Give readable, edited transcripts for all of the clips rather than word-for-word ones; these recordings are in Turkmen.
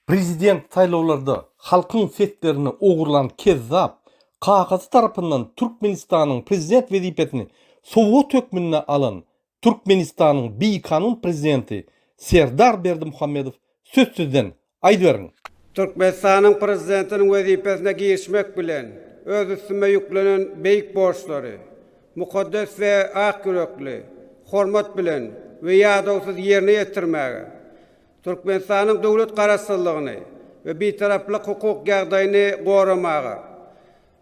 Prezident saýlawlarda halkyň seslerini ogurlan kezzap, kakasy tarapyndan Türkmenistanyň prezident wezipesini sowgat hökmünde alan Türkmenistanyň bikanun prezidenti Serdar Berdimuhamedow söz sizden, aýdyberiň! Türkmenistanyň Prezidentiniň wezipesine girişmek bilen, öz üstüme ýüklenen beýik borçlary mukaddes we ak ýürekli, hormat bilen we ýadawsyz ýerine ýetirmäge, Türkmenistanyň döwlet Garaşsyzlygyny we Bitaraplyk hukuk ýagdaýyny goramaga,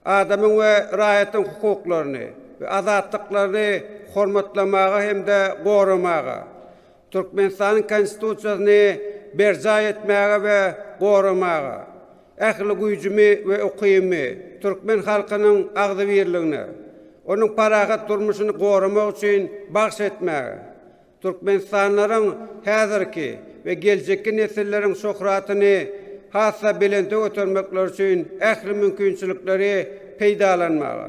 adamyň we raýatyň hukuklaryny we azatlyklaryny hormatlamaga hem-de goramaga, Türkmenistanyň Konstitusiýasyny berjaý etmäge we goramaga, ähli güýjümi we ukybymy türkmen halkynyň agzybirligine, onuň parahat durmuşyny goramak üçin bagyş etmäge, Türkmenistanlylaryň häzirki we geljekki nesilleriň şöhratyny has-da belente götermekleri üçin ähli mümkinçilikleri peýdalanmaga,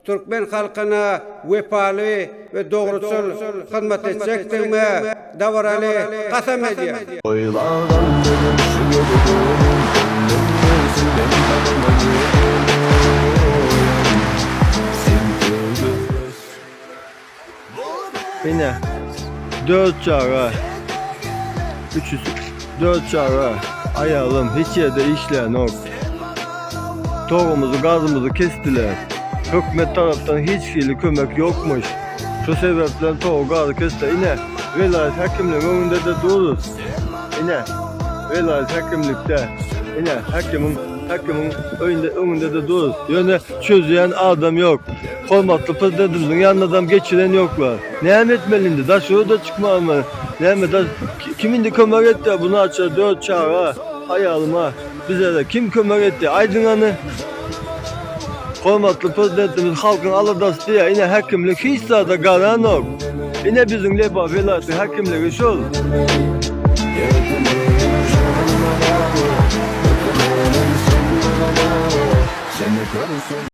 türkmen halkyna wepaly we dogruçyl hyzmat etjekdigime dabaraly kasam edýän. Oýlagan dedim şu gece gördüm Senden görsün men halyma ýetim Sen gözles Ine, dört çaga, üçüsi, dört çaga, aýalym hiç ýerde işlänok. Togumyzy, gazymyzy kesdiler. Hökümet tarapdan hiç hili kömek ýokmuş. Şu sebäpden togy, gazy kesdiler. Ine, welaýat häkimligiň öňünde-de durus. Ine, welaýat häkimlikde, ine, häkimiň, häkimiň öýünde, öňünde-de durus. Ýöne çözýän adam ýok. Hormatly Prezidentimiziň ýanynadam geçiren ýoklar. Näme etmeli indi? Daşary-da çykmalymy? Näme da kim indi kömek etdi bu naçar dört çaga, aýalyma, bize-de kim kömek etdi? Aýdyň hany. Hormatly Prezidentimiz halkyň aladasy diýýär. Ine häkimlik hiç zada garanok. Ine biziň Lebap welaýatynyň häkimligi şol.